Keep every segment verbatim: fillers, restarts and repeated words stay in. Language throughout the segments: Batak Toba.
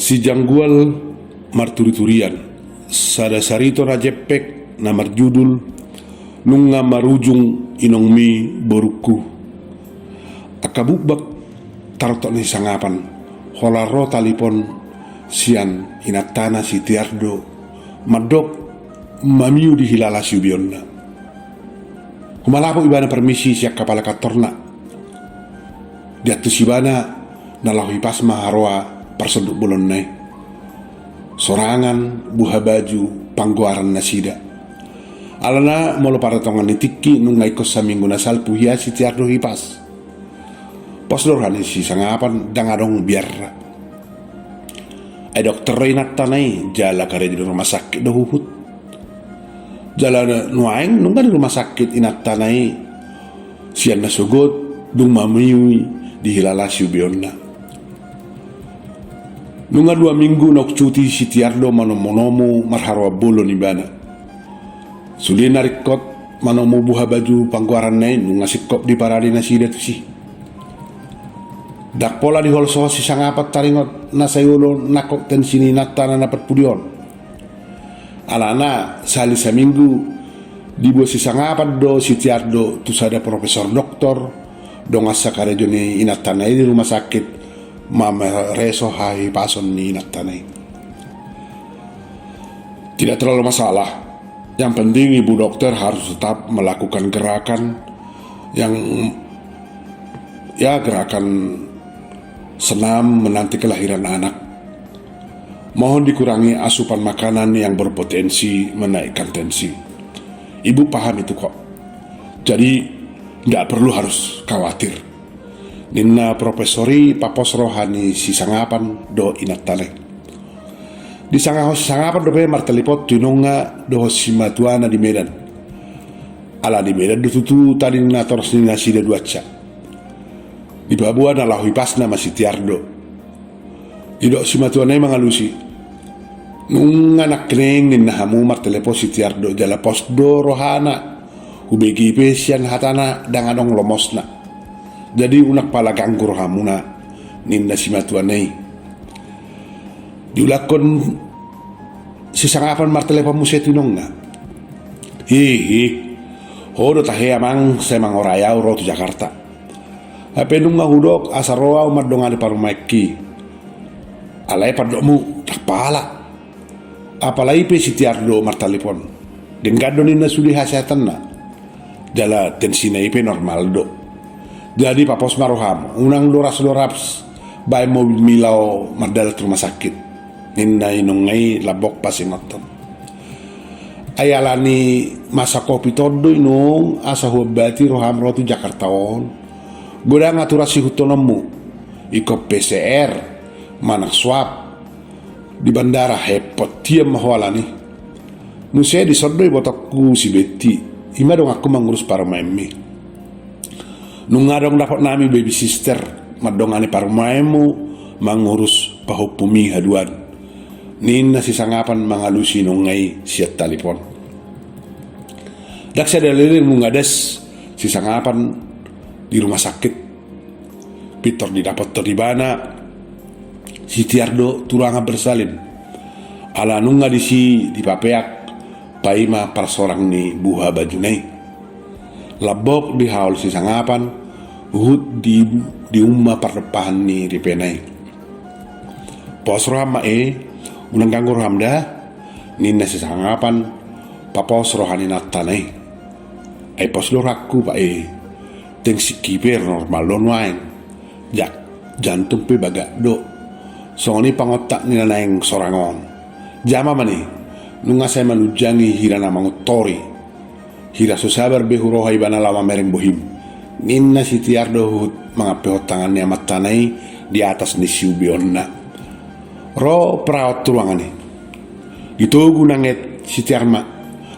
Si Janggual marturiturian, sada sarito na jempek na marjudul Nunga Marujung Inongmi Borungku. Angka bukbak tarontok ni si Sangapan, holan ro talipon sian inantana si Tiardo, mandok mamiu di hilala siubeonna. Humalaput ibana parmisi sian kapala kantorna. Diantus ibana na laho hipas ma haroa parsonduk bolonna i. Sorangan buha baju panggoaran nasida. Alana molo pardatongan ni tingki nunga ingkon saminggu na salpu hea si Tiardo hipas. Pos do roha ni si Sangapan, ndang adong biarna. Ai dokter do inantana i, jala karejo di rumah sakit do huhut. Jala nuaeng nunga di rumah sakit inantana i sian na sogot, dung mamiu i di hilala siubeonna. Nunga dua minggu naung cuti si Tiardo manomunomu marharoan bolon ibana. Sude na ringkot manomu buha baju panggoaranna i, nunga singkop diparade nasida tusi. Ndang pola diholsohon si Sangapan taringot na sai olo nangkok tensi ni inantana na parpudi on. Alana sahali saminggu diboan si Sangapan do si Tiardo tu sada profesor doktor dongan sakarejo ni inantana i di rumah sakit, mamareso hahipason ni inantana i. Tidak terlalu masalah. Yang penting ibu dokter harus tetap melakukan gerakan yang, ya, gerakan senam menanti kelahiran anak. Mohon dikurangi asupan makanan yang berpotensi menaikkan tensi. Ibu paham itu kok. Jadi, nggak perlu harus khawatir. Ninna profesor i papos roha ni si Sangapan dohot inantana i. Disangahon si Sangapan dope martelepon tu inongna dohot simatuana di Medan. Ala di Medan do tutu tading natoras ni nasida duansa. Dipaboa na laho hipasna ma si Tiardo. Didok simatuana i mangalusi. Nunga nangkining ninna hamu martelepon si Tiardo jala pos do rohana. Hubege pe sian hatana ndang adong lomosna. Jadi unang pala ganggu rohamuna, ninna simatuana i. Diulakhon si Sangapan martelepon muse tu inongna. Hihi, ho do tahe amang, sai mangorai au ro tu Jakarta. Hape nunga hudok asa ro au mandongani parumaenki. Alai pandokmu ndang pala. Apalai pe si Tiardo martalipon. Denggan do ninna sude hasehatanna. Jala tensina i pe normal do. Jadi papos ma roham, unang doras-doras baen mobilmi laho mardalan tu rumah sakit, ninna inongna i lambok pasingothon. Ai ala ni masa covid on do inong asa huambati roham ro tu Jakarta on. Godang aturan sihuthononmu, ingkon P C R manang swab di bandara, hepot hian ma ho alani. Muse dison do ibotongku si Betti, i ma donganku mangurus parumaenmi. Nunga adong dapotnami baby sister mandongani parumaenmu mangurus pahompumi haduan, ninna si Sangapan mangalusi inongna i sian talipon. Ndang sada leleng nunga das si Sangapan di rumah sakit. Pintor didapothon ibana si Tiardo turangan bersalin. Ala nunga disi dipapeak paima parsorang ni buha bajuna i. Lambok dihaol si Sangapan, huhut di, diumma pardompahan ni ripena i. Pos roham ma e, unang ganggu roham da, ninna si Sangapan papos roha ni inantana i. Ai pos do rohangku, Pak e. Tengsi kiper normal do nuaeng. Jak, jantung pe bagak do. Songon i pangontak ni na naeng sorang on. Jama ma ni, nunga sai manunjangi hira na mangontori. Hira so sabar be huroha ibana laho mamereng bohim, ninna si Tiardo huhut mangampehon tangan ni amantana i di atas ni siubeonna. Ro perawat tu ruangan i. Ditogu nanget si Tiarma,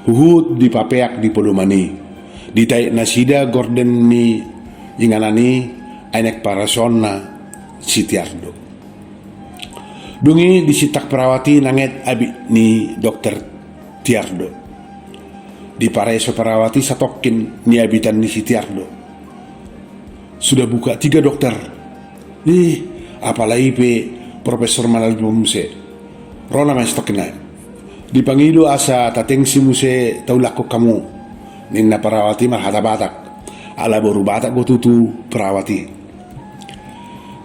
huhut dipapeak di podoman i. Ditaik nasida gorden ni inganan i, ai naeng paresoonna si Tiardo. Dung i disintak perawat i nanget abit ni dokter Tiardo. Dipareso perawat i satongkin niabitan ni si Tiardo. Sudah buka tiga, Dokter. Ih, apalai pe Profesor manalpon muse. Ro nama i satongkin nai. Dipangido asa tatengsi muse taulakhon hamu, ninna perawat i marhata Batak. Ala boru Batak do tutu perawat i.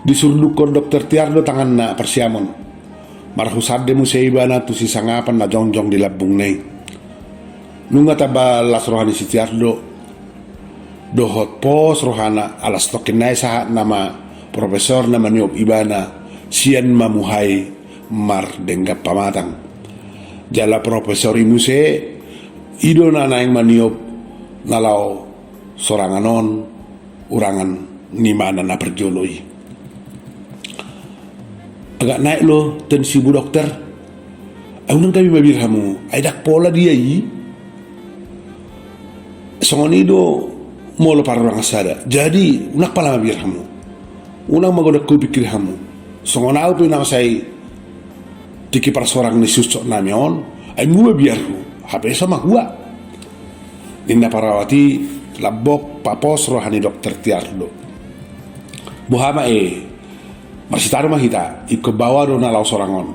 Disurdukhon dokter Tiar do tanganna parsiamon. Marhusande muse ibana tu sisangapan na jongjong di lambungna i. Nunga tamba las roha ni si Tiar do dohot pos rohana, ala satongkin nai sahat nama profesor na maniop ibana sian mamuhai mardenggan pamatang. Jala profesor i muse, i do na naeng maniop na laho sorangan on urangan ni ibana na parjolo i. Agak naik lo tensimu dokter. Ai unang gabe mabiar hamu, ai ndang pola dia i. Songon i do molo parurangan sada. Jadi unang pala mabiar hamu. Unang magodang hupikiri hamu. Songon au pe na sai tingki parsorang ni suksok nami on, ai muba biarhu, hape so mahua. Ninna perawat i lambok papos roha ni dokter Tiar do. Boha ma e, marsitaru ma hita, ingkon baoa do na laho sorang on.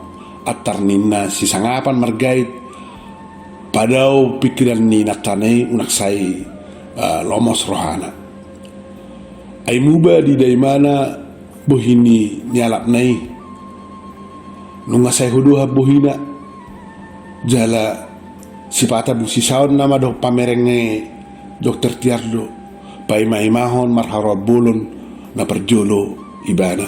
Antar ninna sisangapan margait, padao pikiran ni inantana i unang sai, eh, lomos rohana. Ai muba diida ibana bohi ni nialapna i. Nunga sai hudohan bohina. Jala sipata busisaon nama dohot pamereng ni dokter Tiar do paimaimahon marharoan bolon na parjolo ibana.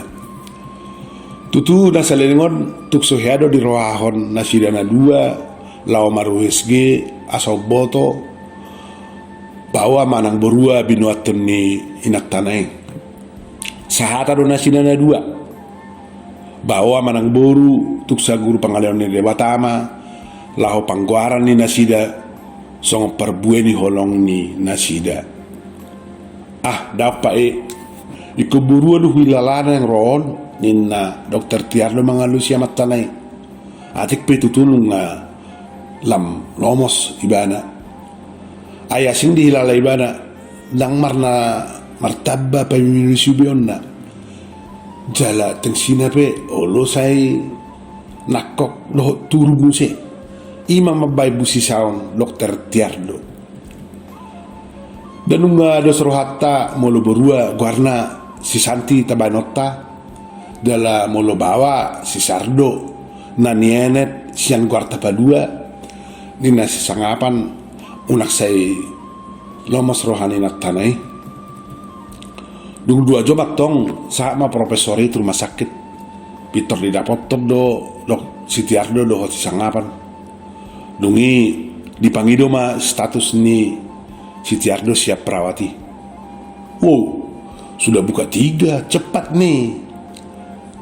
Tutu na saleleng on tung so hea do dirohahon nasida na dua laho maruhis ge asa umboto baoa manang borua binoathon ni inantana i. Sahata do nasida na dua. Baoa manang boru tung saguru pangaleon ni Debata ma laho panggoaran ni nasida songon parbue ni holong ni nasida. Ah, dapak e. Ingkon borua do huhilala naeng ro on, ninna dokter Tiar do mangalusi amantana i. Atik pe tutu nunga lam lomos ibana. Ai asing dihilala ibana, ndang marna martamba paimaimana siubeonna. Jala tengsina pe olo sai nangkok dohot turu muse. I ma mambahen busisaon dokter Tiar do. Nunga dos rohanta molo borua goarna si Santi tabahenonta, jala molo baoa si Sardo na nienet sian goarta padua, ninna sisangapan unang sai lomos roha ni inantana i. Dung dua jom antong sahat ma profesor i tu rumah sakit. Pintor didapothon do dok-, si Tiar do dohot sisangapan. Dung i dipangido ma status ni si Tiar do sian perawat i. Wow, sudah buka tiga, cepat nih.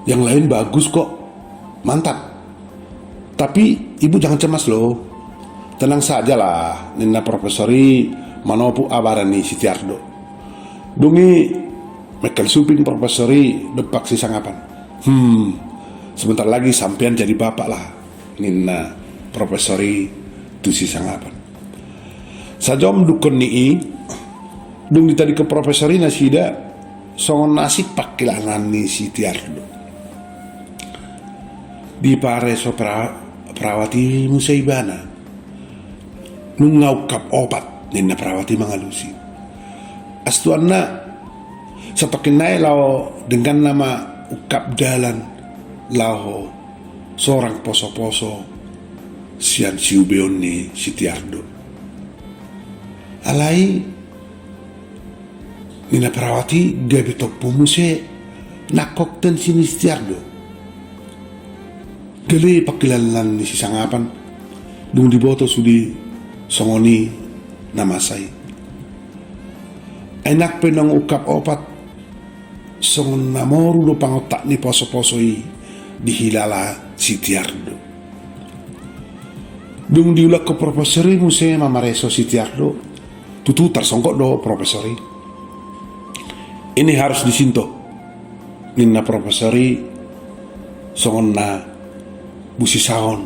Yang lain bagus kok. Mantap. Tapi ibu jangan cemas loh. Tenang saja lah, ninna profesor i manopuk abara ni si Tiar do. Dung i mengkel suping profesor i dompak sisangapan. Hmm, sebentar lagi sampean jadi bapak lah, ninna profesor i tu sisangapan. Sajom dungkon ni i, dung ditadingkon profesor i nasida, songon na asing pangkilalaan ni si Tiar do. Dipareso pra-, perawat i muse ibana. Nunga ungkap opat, ninna perawat i mangalusi. Astuanna, satongkin nai laho dengganna ma ungkap dalan laho sorang posoposo sian siubeon ni si Tiar do. Alai, ninna perawat i, gabe tompu muse nangkok tensi ni si Tiar do. Gale pangkilalaan ni sisangapan, dung diboto sude songon i na masa i. Ai nang pe naung ungkap opat, songon na moru do pangontak ni posoposo i dihilala si Tiar do. Dung diulakhon profesor i muse mamareso si Tiar do, tutu tarsonggot do profesor i. Ini harus disinto, ninna profesor i songon na busisaon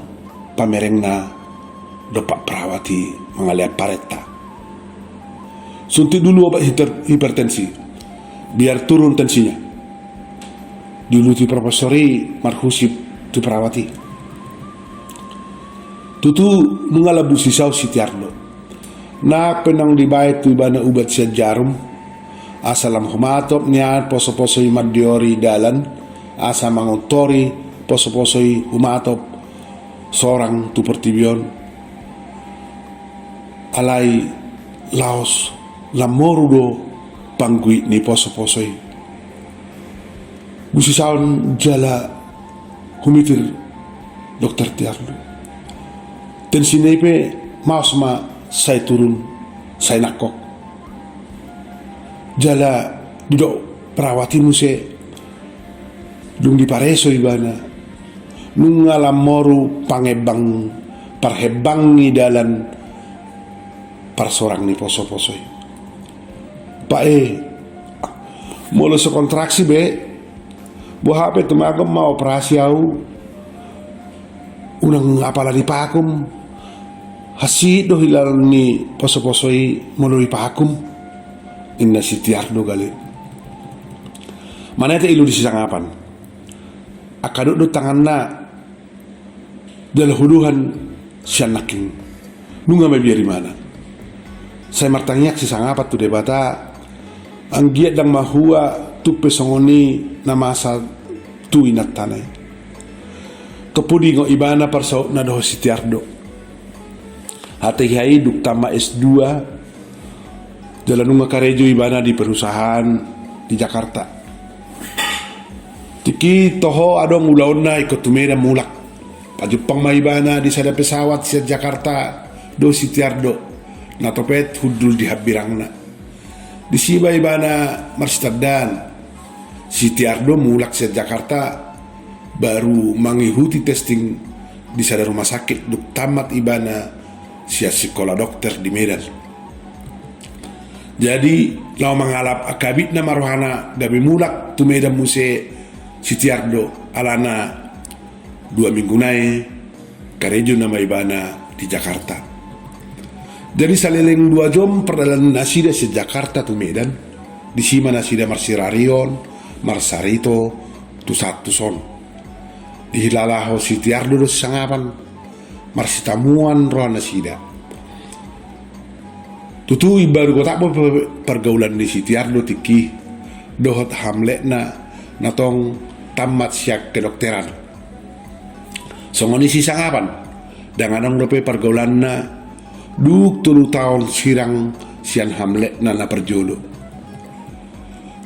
pamerengna dompak perawat i mangalean parenta. Suntik dulu obat hiper-, hipertensi, biar turun tensinya. diuluti profesor i marhusip tu perawat i. Tutu nunga lam busisaon si Tiardo. Nang pe naung dibaen tu ibana ubat sian jarum, asa lam humatop nian posoposo i mandiori dalan, asa mangontori posoposo i humatop sorang tu portibi on. Alai laos lam moru do pangguit ni posoposo i. Busisaon jala humitir dokter Tiardo. Tensina i pe maos ma sai turun, sai nangkok. Jala didok perawat i muse, dung dipareso ibana, nunga lam moru pangembang, parhembang ni dalan parsorang ni posoposo i. Pak e, molo so kontraksi be, boha pe tumagon ma operasi au, unang apala dipakum, hansit do hilaon ni posoposo i molo dipakum, ninna si Tiardo gale. Manete ilu di sisangapan. Angka dok do tanganna jala huduhan sian nangkin. Nunga mabiar imana. Sai martangiang sisangapan tu Debata, anggiat ndang mahua tung pe songon i na masa tu inantana i. Tompu diingot ibana parsautna dohot si Tiardo. Hata i dung tamat S dua, jala nunga karejo ibana di perusahaan di Jakarta. Tingki toho adong ulaonna ingkon tu Medan mulak. Pajumpang ma ibana di sada pesawat sian Jakarta dohot si Tiardo, na topet hundul di hambirangna. Disi ma ibana marsitandaan. Si Tiardo mulak sian Jakarta, baru mangihuti testing di sada rumah sakit dung tamat ibana sian sikola dokter di Medan. Jadi laho mangalap angka abitna ma rohana gabe mulak tu Medan muse si Tiardo, alana dua minggu nai karejo nama ibana di Jakarta. Jadi saleleng dua jom pardalanan nasida sian Jakarta tu Medan, disi ma nasida marsirarion, marsarito, tu sahat tuson. Dihilalaho si Tiardo do sisangapan, marsitamuan roha nasida. Tutu imbaru gotap do pe-, pergaulan ni si Tiardo tingki, dohot hamletna na tong tamat sian kedokteran. Songon i sisangapan, ndang adong dope pergaulanna, dung tolu taon sirang sian hamletna na parjolo.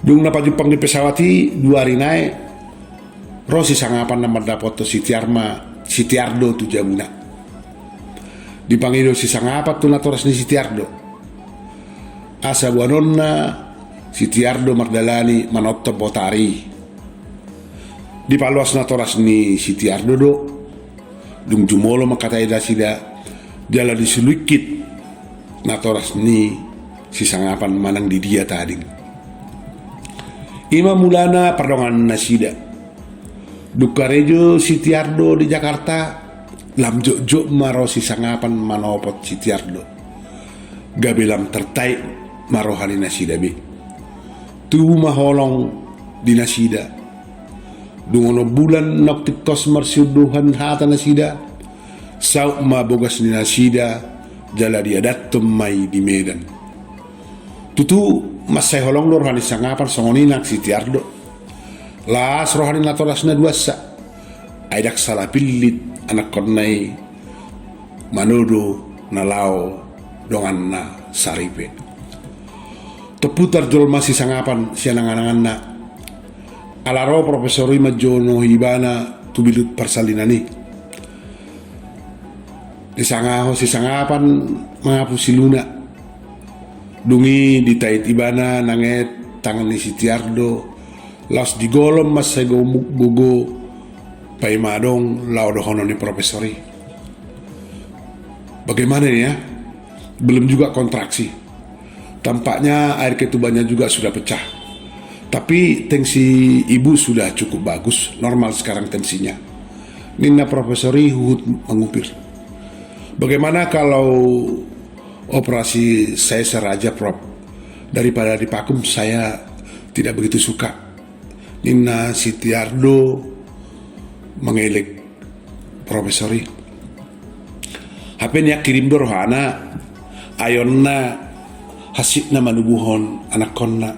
Dung na pajumpang di pesawat i dua ari nai, ro sisangapan na mandapothon si Tiarma, si Tiardo tu jabuna. Dipangido sisangapan tu natoras ni si Tiardo. Asa boanonna si Tiardo mardalani manonton botari. Dipaloas natoras ni si Tiardo do. Dung jumolo mangkatai nasida, jala disulingkit natoras ni sisangapan manang di dia tading. Ima mulana pardonganan nasida. Dung karejo si Tiardo di Jakarta, lam jotjot ma ro sisangapan manopot si Tiardo. Gabe lam tartaik ma roha ni nasida be. Tubu ma holong di nasida. Dung onom bulan naung tingkos marsiunduhan hata nasida, saut ma bogas ni nasida, jala diadathon ma i di Medan. Tutu mansai holong do roha ni sisangapan songon i nang si Tiardo. Las roha ni natorasna duansa. Ai ndang sala pillit anakkonna i manodo na laho donganna saripe. Tompu tarjolma sisangapan sian angananganna. Ala ro profesor i manjonohi ibana tu bilut parsalinan i. Disangahon sisangapan mangapus iluna. Dung i ditait ibana nanget tangan ni si Tiardo, laos digolom mansai gomuk gogo paima adong laho dohonon ni profesor i. Bagaimana ini ya? Belum juga kontraksi. Tampaknya air ketubannya juga sudah pecah. Tapi tensi ibu sudah cukup bagus, normal sekarang tensinya. Ninna profesor i huhut mangupir. Bagaimana kalau operasi sesar aja, Prof? Daripada dipakum, saya tidak begitu suka. ninna si Tiardo mangelek profesor i. Hape nian hirim do rohana, ayonna hansit na manubuhon anakkonna.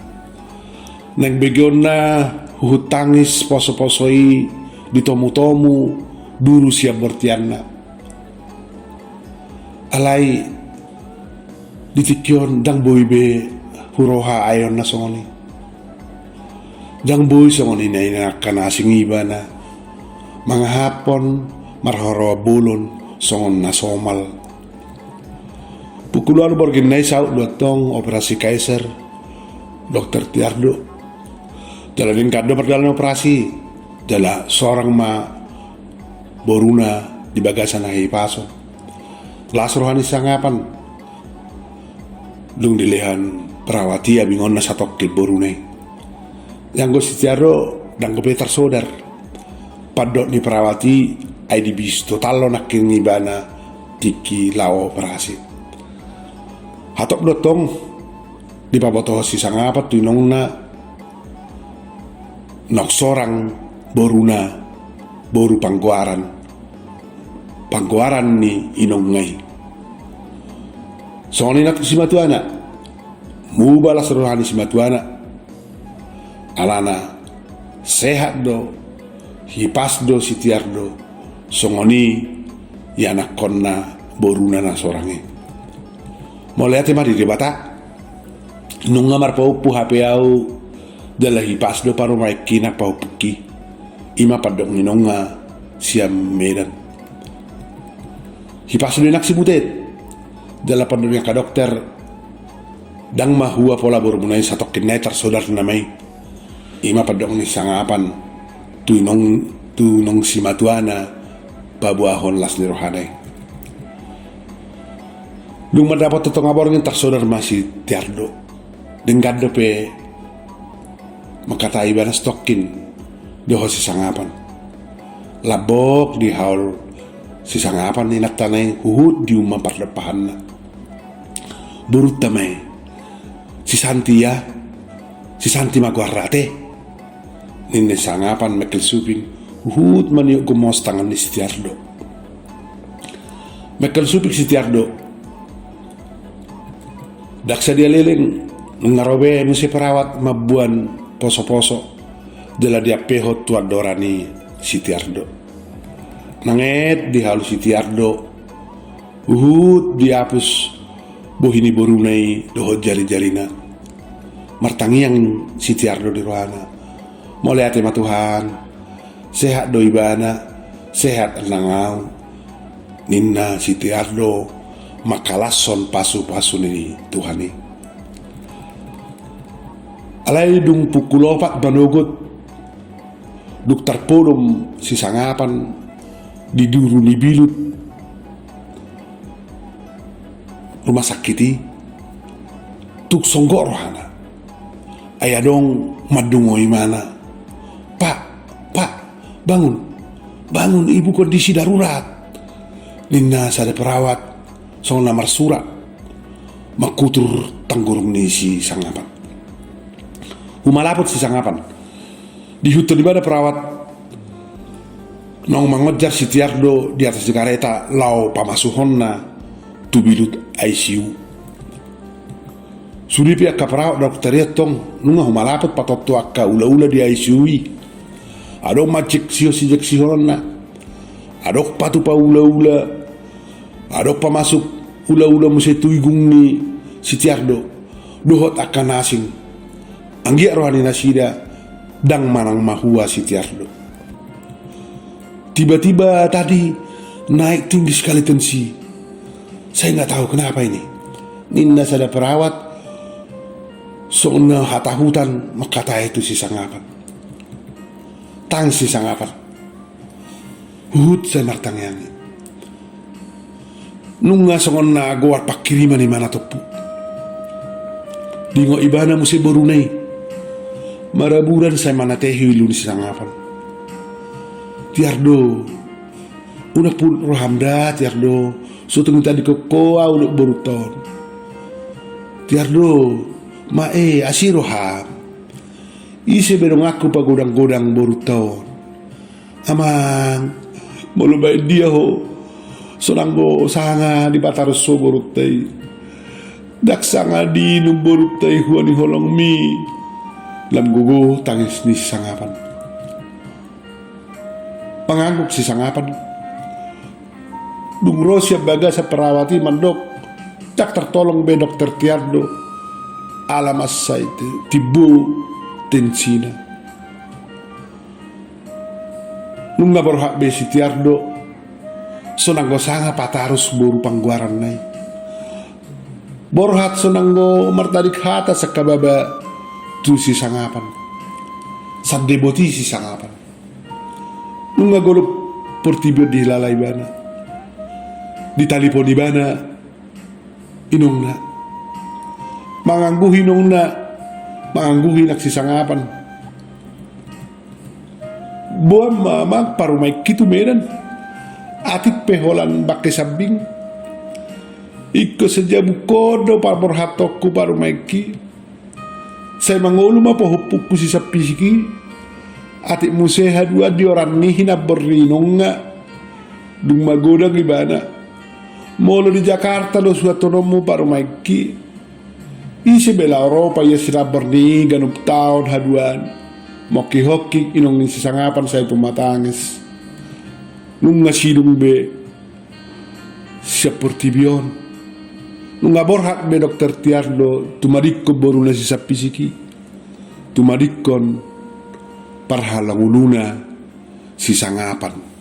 Naeng begeonna huhut tangis poso-poso i ditomu-tomu duru sian bortianna. Alai di tingki on ndang boi be huroha ayonna songon i. Ndang boi songon i na inangkan asing ibana mangahaphon marharoa bolon songon na somal. Pukul ualu borngin na i saut do antong operasi Kaiser dokter Tiardo. Jala denggan do mardalan operasi, jala sorang ma boruna di bagasan hahipason. Las roha ni Sangapan dung dilehon perawat i abingonna satongkin boruna i. Ianggo si Tiardo ndang dope tarsodar pandok ni perawat i, ai dibis total do nangkin ibana tingki laho operasi. Hatop do antong dipabotohon si Sangapan tu inongna naung sorang boruna, boru Panggoaran, panggoaran ni inongna i. Songon i nang tu simatuana, muba las roha ni simatuana. Alana sehat do, hipas do si Tiardo, songon i ianakkonna boruna na sorang i. Mauliate ma di Debata. Nunga marpahompu hape ahu, jala hipas do parumaenki nang pahompungki. I ma pandok ni nonga sian Medan. Hipas do inang si Butet, jala pandok ni angka dokter, ndang mahua pola borumuna i, satongkin nai tarsodar nama i. I ma pandok ni Sangapan tu inong, tu inong simatuana, paboahon las ni rohana i. Dung mandapot tu tonga borngin, tarsodar ma si Tiardo. Denggan dope mangkatai ibana satongkin dohot si Sangapan. Lambok dihaol si Sangapan inanta na i huhut di uma pardompahanna. Borunta ma i, si Santi, ia, si Santi ma goarna ate, ninna si Sangapan mengkel suping, huhut maniop gomos tangan ni si Tiardo. Mengkel suping si Tiardo, ndang sadia leleng, nunga ro be muse perawat mamboan poso-poso, jala diampehon tu andora ni si Tiardo. Nanget dihaol si Tiardo, huhut diapus bohi ni boruna i dohot jari-jarina. Martangiang si Tiardo di rohana. Mauliate ma Tuhan, sehat do ibana, sehat nang ahu, ninna si Tiardo mangkalashon pasu-pasu ni Tuhan i. Alai dung pukul opat manogot, dung tarpodom si Sangapan di duru ni bilut rumah sakit i, tung songgop rohana. Ai adong mandungoi imana. "Pak, Pak, bangun. Bangun, ibu kondisi darurat," ninna sada perawat songon na marsurak mangkutur tanggurung ni si Sangapan. Humalaput si Sangapan. Diihuthon ibana perawat naung mangonjar si Tiardo di atas ni kareta laho pamasuhonna tu bilut I C U. Sude pe angka perawat dokter i antong nunga humalaput patontu angka ula-ula di I C U i. Adong manjeksihon sijeksihononna. Adong patupa ula-ula. Adong pamasuk ula-ula muse tu igung ni si Tiardo dohot angka na asing. Anggiat roha ni nasida ndang manang mahua si Tiardo. "Tiba-tiba tadi naik tinggi sekali tensi. Saya nggak tahu kenapa ini," ninna sada perawat songon na hatahutan mangkatai tu si Sangapan. Tangis si Sangapan. Huhut sai martangiang i. Nunga songon na goar pangkiriman imana tompu. Diingot ibana muse boruna i. Maraburan sai manatehi ilu ni si Sangapan. "Tiardo, unang pudun roham da, Tiardo. So tung tadi koko au dok borunta on. Tiardo, ma e, asi roham. Ise be donganku pagodang-godang borunta on. Amang, molo baen dia ho, so nanggo sanga dipatarus ho borunta i. Ndang sanga diinum borunta i hua ni holongmi. Lam gogo tangis ni si Sangapan. Mangangguk si Sangapan. Dung ro sian bagasan perawat i mandok, ndang tartolong be dokter Tiardo. Ala mansai timbo tensina. Nunga borhat be si Tiardo, so nanggo sanga patarus boru panggoaranna i. Borhat so nanggo martarik hata sangkababa tu si Sangapan. Sande boti si Sangapan. Nunga golop portibi on dihilala ibana. Ditalipon ibana inongna. Mangangguhi inongna, mangangguhi nang si Sangapan. Boan ma amang parumaenki tu Medan. Atik pe holan bangke sambing. Ingkon sadia bungkon do paborhathonku parumaenki. Sai mangolu ma pahompungku si Sampisik i. Atik muse haduan di oran ni hinambor ni inongna. Dung magodang ibana. Molo di Jakarta do suhatononmu parumaenki. Ise be laho ro paia sinambor ni i ganup taon haduan. Mongkihongki inong ni si Sangapan sai tumatangis. Nunga sidung be sian portibi on. Nunga borhat be dokter Tiardo tumadingkon boruna si Sampisik i. Tumadingkon parhalanguluna si Sangapan.